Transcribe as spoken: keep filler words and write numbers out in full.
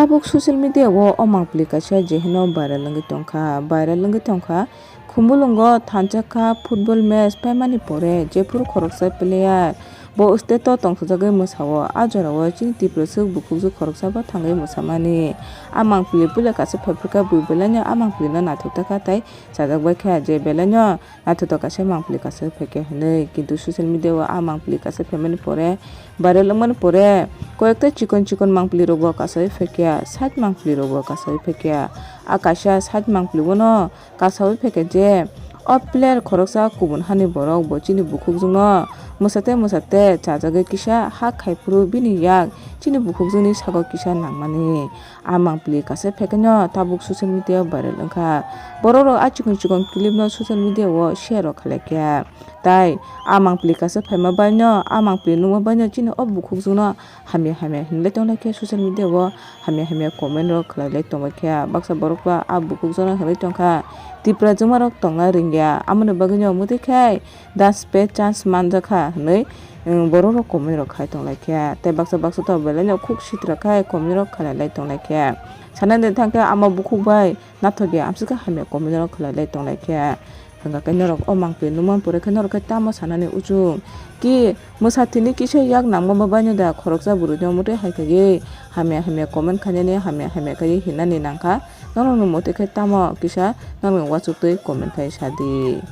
Tabuk social media o o mangpili kaisa jeheno viral wngwi tongkha. Viral wngwi tongkha. Khumulwngo thansa kha football match paimani pore jephuru khoroksa player bo stage o tongsajagwi mwsao, a jorao chini Tipraswk bukhukjwk khoroksa bo thangwi mwsamani. A mangpili puila kaisa phaiphaikha, bui belaino a mangpilino naithok takha tei chajak bai kha je belaino naithotok kaisa mangpili kasawi phaikha hinwi, kintu social media o a mangpili kasawi phaimani pore, viral wngmani pore, koyekta chikon chikon mangpili rokbo kasawi phaikha, side mangpili rokbo kasawi phaikha. A kaisa side mangpili bono kasawi phaikha je o player khoroksa kubun hani borok bo chini bukhukjwkno mwsa tei mwsa tei chajagwi kisa hak khai phuru bini yak chini bukhukjwkni sago kisa nangmani. A mangpili kasawi phaikhaino tabuk social media o viral wngkha. Borok rok a chikon chikon clip no social media o share rok khlaikha. Tai a mangpili kasawi phaima bai no, a mangpili nukma bai no chini o bukhukjwk no hamya hamya hinlai tonglaikha social media o, hamya hamya comment rok khlailai tongbaikha. Baksa borok ba a bukhukjwk no hinwi tongkha, Tiprajwkma rok tongna rwngya, amoni bagwi no mwtwi khai dance pe chance manjakha hinwi, um, borok rok comment rok khai tonglaikha. Tei baksa baksa to belai no khuk sitra khai comment rok khlailai tonglaikha. Sanani thangkhe ama bukhuk bai nathokya amswkhe hamya comment rok khlailai tonglaikha. Hwnkha khe norok o mangpili nukmani pore khe norok khe tamo sanani uchung ki mwsathini kisa yak nangma bai no da khoroksa bwrwi no mwtwi hai khaiwi hamya hamya comment khainani hamya hamya kaiwi hinani nangkha. Norokni mwtwi khe tamo kisa norokni uachuktwi comment khai sadi.